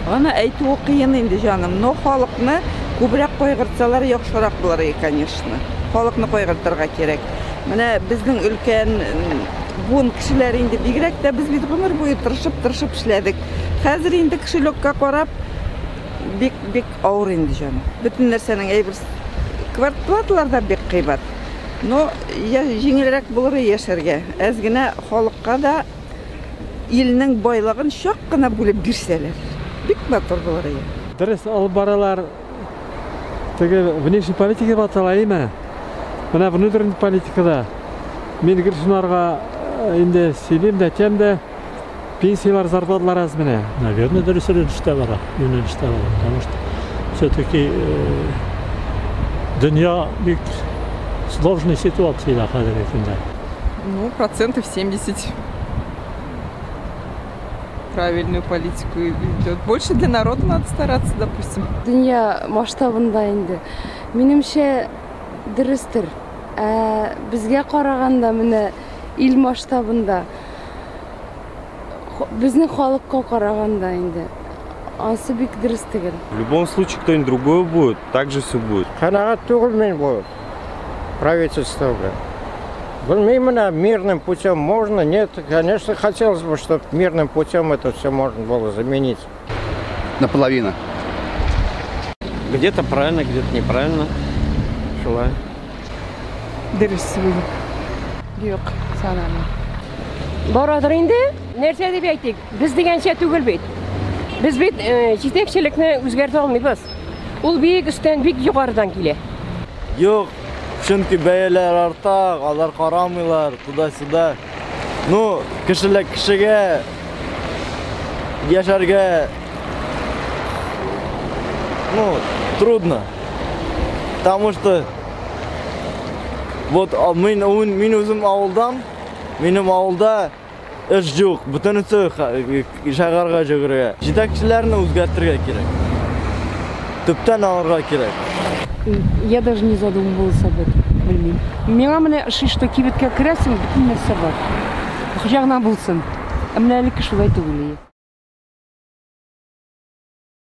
Аны әйтүе кыен инде, җаным, но халыкны күбрәк кайгыртсалар яхшырак булыр иде, конечно. Халыкны кайгыртырга кирәк. Менә безнең өлкән буын кешеләр инде бигрәк тә без бит гомер буе тырышып-тырышып эшләдек. Хәзер инде кошелекка карап бик бик авыр инде, җаным. Бөтен нәрсәнең әйбер квартплаталар да бик кыйбат. Но җиңелрәк булыр яшәргә. Әз генә халыкка да илнең байлыгын чак кына бүлеп бирсәләр, бик матур булыр иде. Дөрес алып баралар. Теге внешний политика дип атала, әйеме? Менә внутренний политикада мин гел шунарга инде сөйлим дә, әйтәм дә, пенсияләр, зарплаталар аз менә. Наверное, дөрес юнәлештә бара, юнәлештә бара, потому что все-таки дөнья бик сложный ситуациядә хәзерге көндә. Ну, процентов 70 правильную политику ведет. Больше для народа надо стараться, допустим. Дөнья масштабында инде. Минемчә, дөрестер. Ә безгә караганда менә ил масштабында безнең халыкка караганда инде ансы бик дөрес түгел. В любом случае кто-нибудь другой будет, так же все будет. Канәгать түгел мин бу правительство белән. Белмим менә, мирным путем можно, нет, конечно, хотелось бы, чтобы мирным путем это все можно было заменить. Наполовину. Где-то правильно, где-то неправильно. Шулай. Дөрес уйлыйм. Юк, санамыйм. Барадыр инде. Нәрсә дип әйтик? Без дигәнчә түгел бит. Без бит җитәкчелекне үзгәртә алмыйбыз. Ул бик өстән, бик югарыдан килә. Юк, чөнки бәяләр арта, алар карамыйлар, туда-сюда. Ну, кешеләр кешегә яшәргә, ну, трудно. Потому что вот мин үзем авылдан, минем авылда эш юк, бөтенесе шәһәргә йөгерергә. Җитәкчеләрне үзгәртергә кирәк. Төптән алырга кирәк. Я даже не задумывалась об этом. Белмим. Миңа менә ошый, что кибеткә керәсең, бөтен нәрсә бар. Хуҗа гына булсын. Ә менә элекке шулай түгел иде.